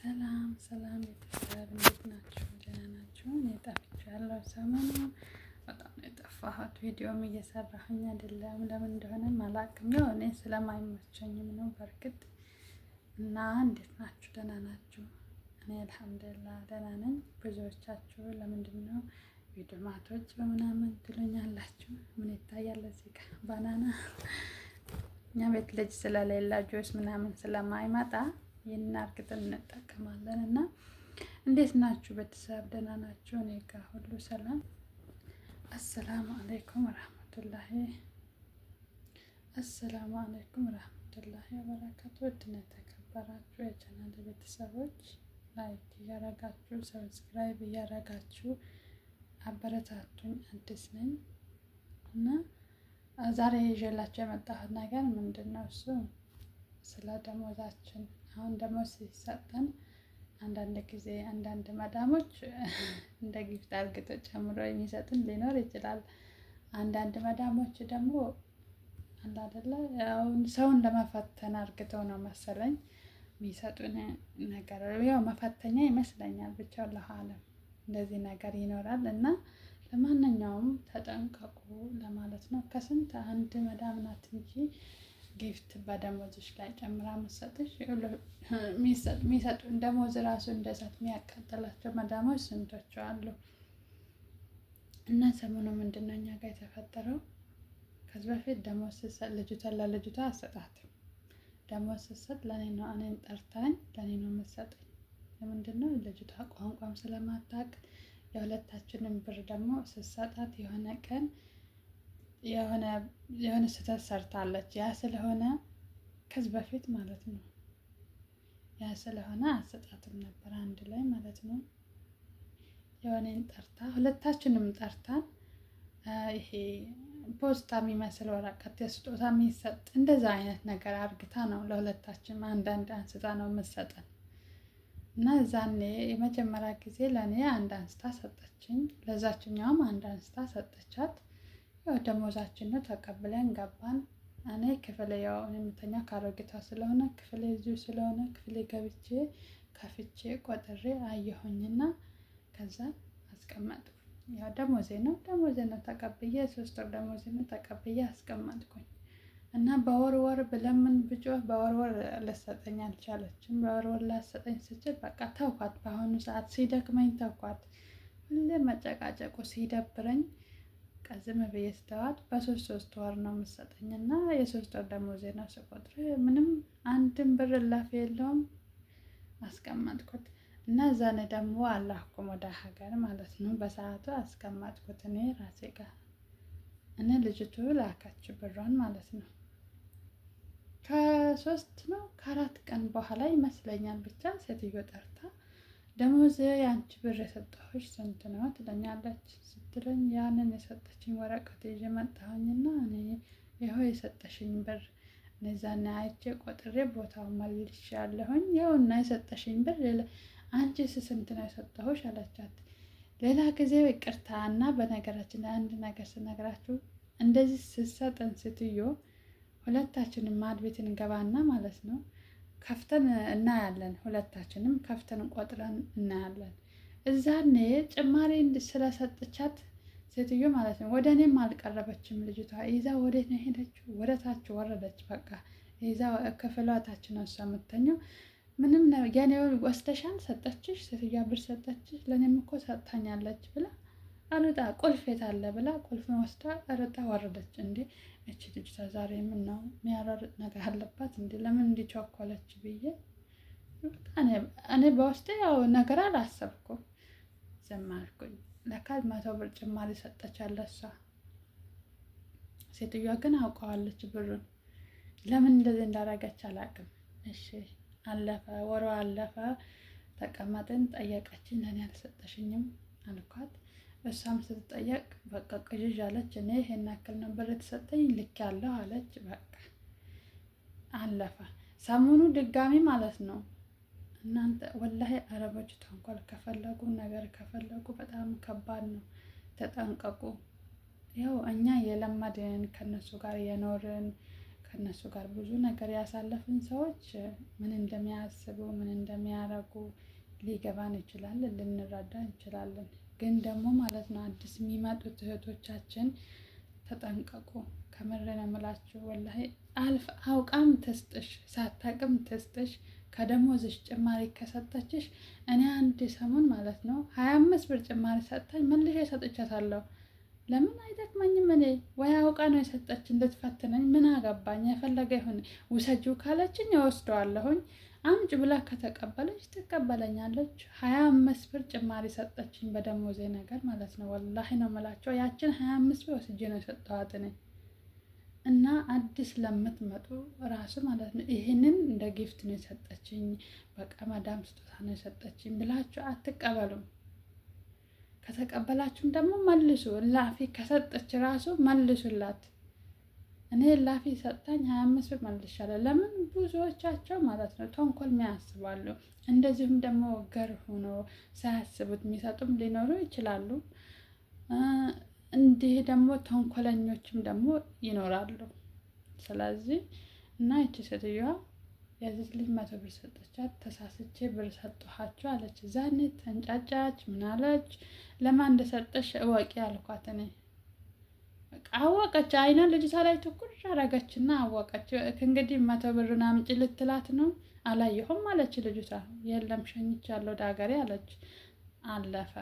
ሰላም ሰላም ቤተሰብ እንዴት ናችሁ? ደህና ናችሁ? እኔ ጠፍቻለሁ። ሰሞኑን በጣም ነው የጠፋሁት። ቪዲዮም እየሰራሁኝ አይደለም። ለምን እንደሆነም አላውቅም። ያው እኔ ስለማይመቸኝም ነው በእርግጥ። እና እንዴት ናችሁ? ደህና ናችሁ? እኔ አልሐምዱሊላህ ደህና ነኝ። ብዙዎቻችሁ ለምንድን ነው ቪዲዮ ማቶች በምናምን ትሉኛላችሁ። ምን ይታያል እዚህ ጋር banana። እኛ ቤት ልጅ ስለሌለ ጁስ ምናምን ስለማይመጣ ይህን አርግተን እንጠቀማለን። እና እንዴት ናችሁ ቤተሰብ? ደህና ናችሁ? እኔ ጋ ሁሉ ሰላም። አሰላሙ አለይኩም ወራህመቱላሂ አሰላሙ አለይኩም ወራህመቱላሂ ወበረካቱ። ውድና የተከበራችሁ የቻናል ቤተሰቦች like እያረጋችሁ subscribe እያረጋችሁ አበረታቱኝ። አዲስ ነኝ እና ዛሬ ይዤላችሁ የመጣሁት ነገር ምንድን ነው? እሱ ስለ ደሞዛችን። አሁን ደሞዝ ሲሰጠን አንዳንድ ጊዜ አንዳንድ መዳሞች እንደ gift አርግቶ ጨምሮ የሚሰጡን ሊኖር ይችላል። አንዳንድ መዳሞች ደግሞ አለ አይደለ አሁን ሰውን ለመፈተን አርግተው ነው መሰለኝ የሚሰጡን ነገር፣ ያው መፈተኛ ይመስለኛል። ብቻ ለዓለም እንደዚህ ነገር ይኖራል እና ለማንኛውም ተጠንቀቁ ለማለት ነው። ከስንት አንድ መዳም ናት እንጂ gift በደሞዝሽ ላይ ጨምራ መሰጥሽ የሚሰጡን ደሞዝ ራሱ እንደ እሳት የሚያቃጥላቸው መዳሞች ስንቶች አሉ። እና ሰሞኑ ምንድን ነው እኛ ጋር የተፈጠረው? ከዚህ በፊት ደሞዝ ስትሰጥ ልጅቷ ለልጅቷ አሰጣትም። ደሞዝ ስትሰጥ ለእኔ ነው፣ እኔን ጠርታኝ ለእኔ ነው የምትሰጠኝ። ለምንድን ነው? ልጅቷ ቋንቋም ስለማታውቅ የሁለታችንን ብር ደግሞ ስትሰጣት የሆነ ቀን የሆነ ስህተት ሰርታለች። ያ ስለሆነ ከዚህ በፊት ማለት ነው። ያ ስለሆነ አሰጣትም ነበር አንድ ላይ ማለት ነው። የሆነን ጠርታ ሁለታችንም ጠርታን ይሄ ፖስታ የሚመስል ወረቀት የስጦታ የሚሰጥ እንደዛ አይነት ነገር አርግታ ነው ለሁለታችን አንዳንድ አንስታ ነው የምትሰጠን። እና እዛኔ የመጀመሪያ ጊዜ ለእኔ አንድ አንስታ ሰጠችኝ፣ ለዛችኛውም አንድ አንስታ ሰጠቻት። ያው ደሞዛችን ነው ተቀብለን ገባን። እኔ ክፍል ያው የምተኛ ካሮጊቷ ስለሆነ ክፍሌ እዚሁ ስለሆነ ክፍሌ ገብቼ ከፍቼ ቆጥሬ አየሁኝና ከዛ አስቀመጥኩኝ። ያው ደሞዜ ነው ተቀብዬ 3 ወር ደሞዜ ነው ተቀብዬ አስቀመጥኩኝ። እና በወር ወር ብለምን ብጮህ በወር ወር ልሰጠኝ አልቻለችም። በወር ወር ላሰጠኝ ስችል በቃ ተውኳት። በአሁኑ ሰዓት ሲደክመኝ ተውኳት። ሁሌ መጨቃጨቁ ሲደብረኝ ዝም ብዬ ስተዋት በሶስት ሶስት ወር ነው የምትሰጠኝ እና የ3 ወር ደሞዜ ነው ስቆጥር ምንም አንድም ብር እላፊ የለውም። አስቀመጥኩት እና እዛኔ ደግሞ አላኩም ወደ ሀገር ማለት ነው። በሰዓቱ አስቀመጥኩት እኔ ራሴ ጋር እኔ ልጅቱ ላካች ብሯን ማለት ነው። ከ3 ነው ከ4 ቀን በኋላ ይመስለኛል ብቻ ሴትዮ ጠርታ ደሞዝ የአንቺ ብር የሰጠሁሽ ስንት ነው ትለኛለች። ስትለኝ ያንን የሰጠችኝ ወረቀት ይዤ መጣሁኝና እኔ ይኸው የሰጠሽኝ ብር እነዛን አይቼ ቆጥሬ ቦታው መልሻለሁኝ። ይኸውና የሰጠሽኝ ብር፣ አንቺስ ስንት ነው የሰጠሁሽ አለቻት። ሌላ ጊዜ ይቅርታ እና በነገራችን ላይ አንድ ነገር ስነግራችሁ እንደዚህ ስትሰጠን ሴትዮ ሁለታችንም ማድ ቤት እንገባና ማለት ነው ከፍተን እናያለን። ሁለታችንም ከፍተን ቆጥረን እናያለን። እዛኔ ጭማሪ ስለሰጠቻት ሴትዮ ማለት ነው ወደ እኔም አልቀረበችም። ልጅቷ ይዛ ወዴት ነው የሄደችው? ወደ ታች ወረደች። በቃ ይዛ ክፍሏ ታች ነው እሷ የምተኘው። ምንም የኔ ወስደሻል፣ ሰጠችሽ፣ ሴትዮዋ ብር ሰጠችሽ፣ ለእኔም እኮ ሰጥታኛለች ብላ አልወጣ ቁልፍ የት አለ ብላ ቁልፍን ወስዳ ርጣ ወረደች። እንዴ እቺ ልጅቷ ዛሬ ምን ነው የሚያራርጥ ነገር አለባት እንዴ? ለምን እንዲቸኮለች ብዬ እኔ በውስጤ ያው ነገር አላሰብኩም፣ ዝም አልኩኝ። ለካ 100 ብር ጭማሪ ሰጠች አለ እሷ። ሴትዮዋ ግን አውቀዋለች ብሩን። ለምን እንደዚህ እንዳደረገች አላውቅም። እሺ አለፈ፣ ወሮ አለፈ። ተቀመጥን። ጠየቀችኝ፣ ለእኔ አልሰጠሽኝም አልኳት። እሷም ስትጠየቅ በቃ ቅዥዥ አለች። እኔ ይሄን ያክል ነው ብር የተሰጠኝ ልክ ያለው አለች። በቃ አለፈ። ሰሞኑ ድጋሚ ማለት ነው። እናንተ ወላሂ አረቦች ተንኮል ከፈለጉ ነገር ከፈለጉ በጣም ከባድ ነው። ተጠንቀቁ። ያው እኛ የለመድን ከነሱ ጋር የኖርን ከእነሱ ጋር ብዙ ነገር ያሳለፍን ሰዎች ምን እንደሚያስቡ፣ ምን እንደሚያረጉ ሊገባን ይችላል፣ ልንረዳ እንችላለን። ግን ደግሞ ማለት ነው አዲስ የሚመጡት እህቶቻችን ተጠንቀቁ። ከምር ነው የምላችሁ። ወላሂ አልፍ አውቃም ትስጥሽ ሳታቅም ትስጥሽ፣ ከደሞዝሽ ጭማሪ ከሰጠችሽ፣ እኔ አንድ ሰሞን ማለት ነው 25 ብር ጭማሪ ሰጥታኝ መልሼ ሰጥቻታለሁ። ለምን አይጠቅመኝም? እኔ ወይ አውቃ ነው የሰጠች እንድትፈትነኝ፣ ምን አገባኝ? የፈለገ ይሁን፣ ውሰጂው ካለችኝ እወስደዋለሁኝ። አምጭ ብላ ከተቀበለች ትቀበለኛለች። 25 ብር ጭማሪ ሰጠችኝ በደሞዜ ነገር ማለት ነው። ወላሂ ነው የምላቸው። ያችን 25 ብር ወስጄ ነው የሰጠኋት እኔ። እና አዲስ ለምትመጡ ራሱ ማለት ነው ይህንን እንደ gift ነው የሰጠችኝ፣ በቃ ማዳም ስጦታ ነው የሰጠችኝ ብላችሁ አትቀበሉም። ከተቀበላችሁም ደግሞ መልሱ። ላፊ ከሰጠች ራሱ መልሱላት። እኔ ላፊ ሰጣኝ 25 ብር መልሻለሁ። ለምን ብዙዎቻቸው ማለት ነው ተንኮል የሚያስባሉ፣ እንደዚሁም ደግሞ ገር ሆኖ ሳያስቡት የሚሰጡም ሊኖሩ ይችላሉ። እንዲህ ደግሞ ተንኮለኞችም ደግሞ ይኖራሉ። ስለዚህ እና ይቺ ሴትዮዋ የዚች ልጅ 100 ብር ሰጠቻት። ተሳስቼ ብር ሰጠኋቸው አለች። ዛኔ ተንጫጫች። ምናለች? ለማን እንደሰጠሽ እወቂ አልኳት። እኔ አወቀች። አይኗ ልጅቷ ላይ ትኩር አረገችና አወቀች። ከእንግዲህ 100 ብሩን አምጪ ልትላት ነው። አላየሁም አለች ልጅቷ። የለም ሸኝቻለሁ ወደ ሀገሬ አለች። አለፈ።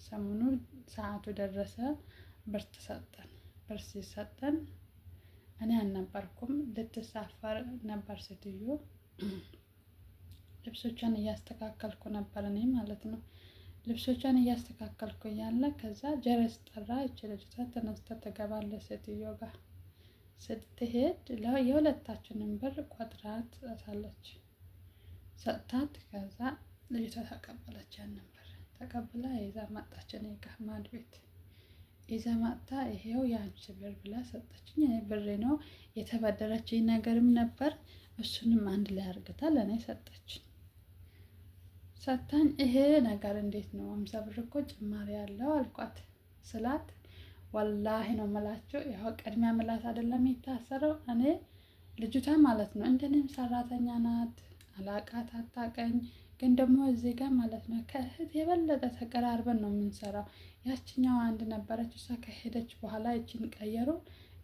ሰሞኑ ሰዓቱ ደረሰ። ብር ተሰጠን። ብር ሲሰጠን እኔ አልነበርኩም። ልትሳፈር ነበር ሴትዮ። ልብሶቿን እያስተካከልኩ ነበር እኔ ማለት ነው። ልብሶቿን እያስተካከልኩ እያለ ከዛ ጀረስ ጠራ። ይቺ ልጅቷ ተነስታ ትገባለች ሴትዮ ጋር። ስትሄድ የሁለታችንን ብር ቆጥራ ትሰጣታለች። ሰጥታት ከዛ ልጅቷ ተቀበለች። ያንን ብር ተቀብላ ይዛ መጣች እኔ ጋር ማድ ቤት ይዛ መጥታ ይሄው የአንቺ ብር ብላ ሰጠችኝ። እኔ ብሬ ነው፣ የተበደረችኝ ነገርም ነበር። እሱንም አንድ ላይ አርግታ ለእኔ ሰጠችኝ። ሰታኝ ይሄ ነገር እንዴት ነው? 50 ብር እኮ ጭማሪ ያለው አልኳት። ስላት ወላሂ ነው የምላቸው፣ ያው ቅድሚያ ምላስ አይደለም የሚታሰረው። እኔ ልጅቷ ማለት ነው እንደኔም ሰራተኛ ናት፣ አላቃት አታቀኝ። ግን ደግሞ እዚህ ጋር ማለት ነው ከእህት የበለጠ ተቀራርበን ነው የምንሰራው። ያችኛዋ አንድ ነበረች፣ እሷ ከሄደች በኋላ እቺን ቀየሩ።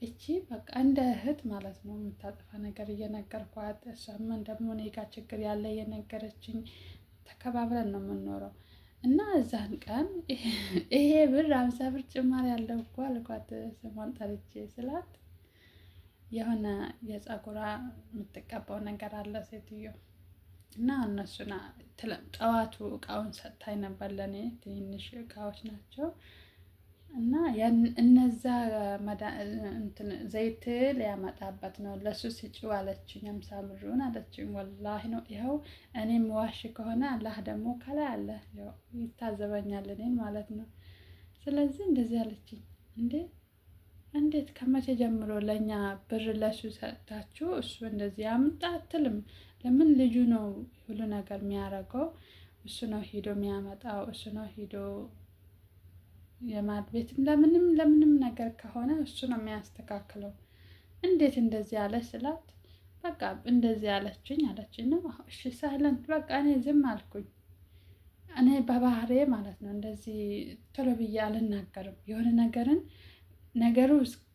እቺ በቃ እንደ እህት ማለት ነው የምታጠፋ ነገር እየነገርኳት፣ እሷም ደግሞ እኔ ጋ ችግር ያለ እየነገረችኝ ተከባብረን ነው የምንኖረው። እና እዛን ቀን ይሄ ብር 50 ብር ጭማሪ ያለው እኮ አልኳት፣ ስሟን ጠርቼ ስላት የሆነ የጸጉሯ የምትቀባው ነገር አለ ሴትዮ፣ እና እነሱን ጠዋቱ እቃውን ሰጥታኝ ነበር ለእኔ፣ ትንንሽ እቃዎች ናቸው። እና እነዛ ዘይት ሊያመጣበት ነው ለሱ ስጪው አለችኝ። 50 ብሩን አለችኝ። ወላሂ ነው ይኸው፣ እኔም ዋሽ ከሆነ አላህ ደግሞ ከላይ አለ ይታዘበኛል እኔን ማለት ነው። ስለዚህ እንደዚህ አለችኝ። እንዴ እንዴት ከመቼ ጀምሮ ለእኛ ብር ለሱ ሰጥታችሁ እሱ እንደዚህ ያምጣ አትልም? ለምን ልጁ ነው ሁሉ ነገር የሚያደርገው፣ እሱ ነው ሂዶ የሚያመጣው፣ እሱ ነው ሂዶ የማድ ቤትም ለምንም ለምንም ነገር ከሆነ እሱ ነው የሚያስተካክለው። እንዴት እንደዚህ አለች ስላት በቃ እንደዚህ አለችኝ አለችኝ ነው። እሺ silent በቃ እኔ ዝም አልኩኝ። እኔ በባህሬ ማለት ነው እንደዚህ ቶሎ ብዬ አልናገርም። የሆነ ነገርን ነገሩ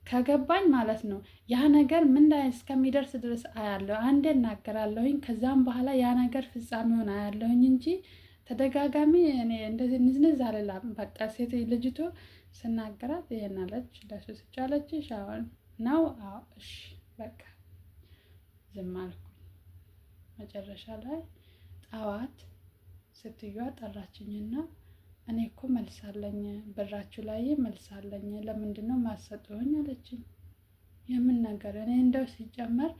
ከገባኝ ማለት ነው ያ ነገር ምን ላይ እስከሚደርስ ድረስ አያለሁ። አንዴ እናገራለሁኝ፣ ከዛም በኋላ ያ ነገር ፍጻሜውን አያለሁኝ እንጂ ተደጋጋሚ እኔ እንደዚህ ንዝንዝ አልላም። በቃ ሴት ልጅቱ ስናገራት ይሄን አለች፣ ለሱ ስጫለችሽ አሁን ነው። አዎ እሺ በቃ ዝም አልኩኝ። መጨረሻ ላይ ጠዋት ሴትዮዋ ጠራችኝና እኔ እኮ መልሳለኝ ብራችሁ ላይ መልሳለኝ፣ ለምንድን ነው ማሰጡኝ አለችኝ። የምን ነገር? እኔ እንደው ሲጨመር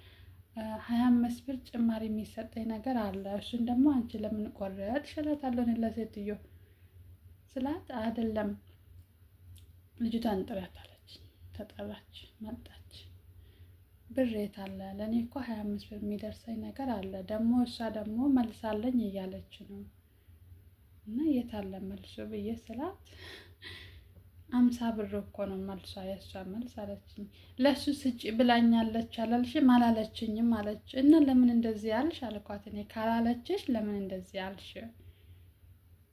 25 ብር ጭማሪ የሚሰጠኝ ነገር አለ፣ እሱን ደግሞ አንቺ ለምን ቆረጥሽ እላታለሁ እኔ ለሴትዮ ስላት፣ አይደለም ልጅቷን ጥሪያት አለች። ተጠራች፣ መጣች። ብር የት አለ? ለእኔ እኮ 25 ብር የሚደርሰኝ ነገር አለ፣ ደግሞ እሷ ደግሞ መልሳለኝ እያለች ነው፣ እና የት አለ መልሱ ብዬ ስላት 50 ብር እኮ ነው መልሷ፣ የእሷ መልስ አለችኝ። ለእሱ ስጪ ብላኛለች አላልሽም? አላለችኝም አለች። እና ለምን እንደዚህ ያልሽ አልኳት። እኔ ካላለችሽ ለምን እንደዚህ ያልሽ?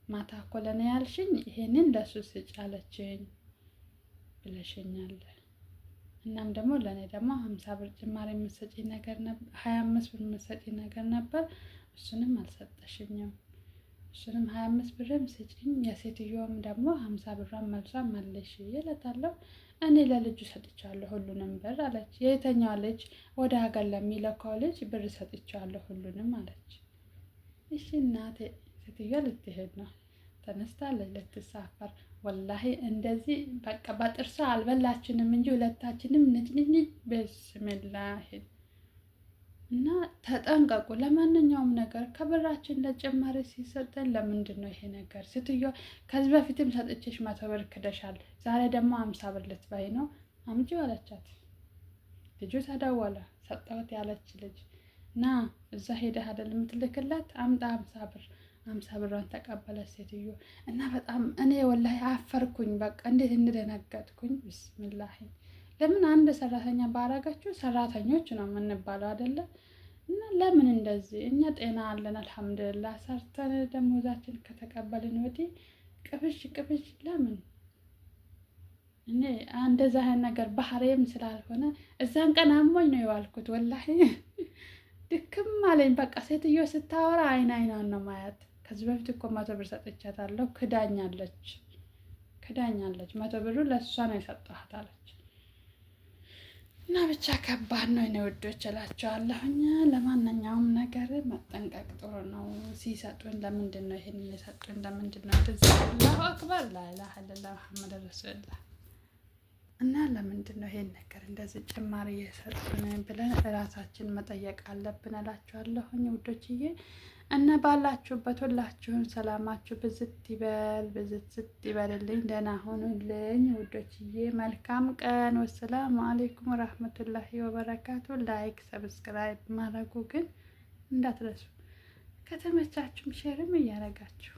ማታ እኮ ለእኔ ያልሽኝ ይሄንን ለእሱ ስጭ አለችኝ ብለሽኛል። እናም ደግሞ ለእኔ ደግሞ 50 ብር ጭማሪ የምትሰጪኝ ነገር ነበር፣ 25 ብር የምትሰጪኝ ነገር ነበር። እሱንም አልሰጠሽኝም። እሱንም 25 ብርም ስጭኝ፣ የሴትዮዋም ደግሞ 50 ብሯን መልሷን መልሽ እላታለሁ። እኔ ለልጁ ሰጥቻለሁ ሁሉንም ብር አለች። የየተኛዋ ልጅ? ወደ ሀገር ለሚለካው ልጅ ብር ሰጥቻለሁ ሁሉንም አለች። እሺ እናቴ፣ ሴትዮዋ ልትሄድ ነው፣ ተነስታለች ልትሳፈር። ወላሂ እንደዚህ በቃ በጥርሷ አልበላችንም እንጂ ሁለታችንም ንጭንጭ ብስሚላሂ። እና ተጠንቀቁ። ለማንኛውም ነገር ከብራችን ለጭማሪ ሲሰጠን ለምንድን ነው ይሄ ነገር? ሴትዮዋ ከዚህ በፊትም ሰጥቼሽ 100 ብር ክደሻል፣ ዛሬ ደግሞ 50 ብር ልትበይ ነው፣ አምጪው አለቻት። ልጁ ተደወለ፣ ሰጠሁት ያለች ልጅ ና እዛ ሄደህ አይደል የምትልክላት፣ አምጣ 50 ብር። 50 ብሯን ተቀበለች ሴትዮ። እና በጣም እኔ ወላሂ አፈርኩኝ። በቃ እንዴት እንደደነገጥኩኝ ብስሚላሂ። ለምን አንድ ሰራተኛ ባረጋችሁ ሰራተኞች ነው የምንባለው አይደለ? እና ለምን እንደዚህ? እኛ ጤና አለን አልሐምዱሊላህ። ሰርተን ደሞዛችን ከተቀበልን ወዲህ ቅብሽ ቅብሽ ለምን? እኔ እንደዛ አይነት ነገር ባህሬም ስላልሆነ እዛን ቀን አሞኝ ነው የዋልኩት። ወላሂ ድክም አለኝ። በቃ ሴትዮ ስታወራ አይን አይኗን ነው ማያት። ከዚህ በፊት እኮ 100 ብር ሰጥቻታለሁ፣ ክዳኛለች፣ ክዳኛለች። 100 ብሩ ለእሷ ነው የሰጠኋት አለች። እና ብቻ ከባድ ነው የኔ ውዶች እላቸዋለሁኝ። ለማንኛውም ነገር መጠንቀቅ ጥሩ ነው። ሲሰጡን ለምንድን ነው ይሄንን የሰጡን? ለምንድን ነው እንደዚህ? አላሁ አክበር፣ ላኢላሀ ኢለላህ መሐመድ ረሱሉላህ። እና ለምንድን ነው ይሄን ነገር እንደዚህ ጭማሪ የሰጡን ብለን እራሳችን መጠየቅ አለብን እላችኋለሁኝ ውዶችዬ። እና ባላችሁበት ሁላችሁም ሰላማችሁ ብዝት ይበል፣ ብዝት ዝት ይበልልኝ። ደህና ሁኑልኝ ውዶችዬ። መልካም ቀን። ወሰላሙ አሌይኩም ወራህመቱላሂ ወበረካቱ። Like subscribe ማድረጉ ግን እንዳትረሱ። ከተመቻችሁም share ም እያደረጋችሁ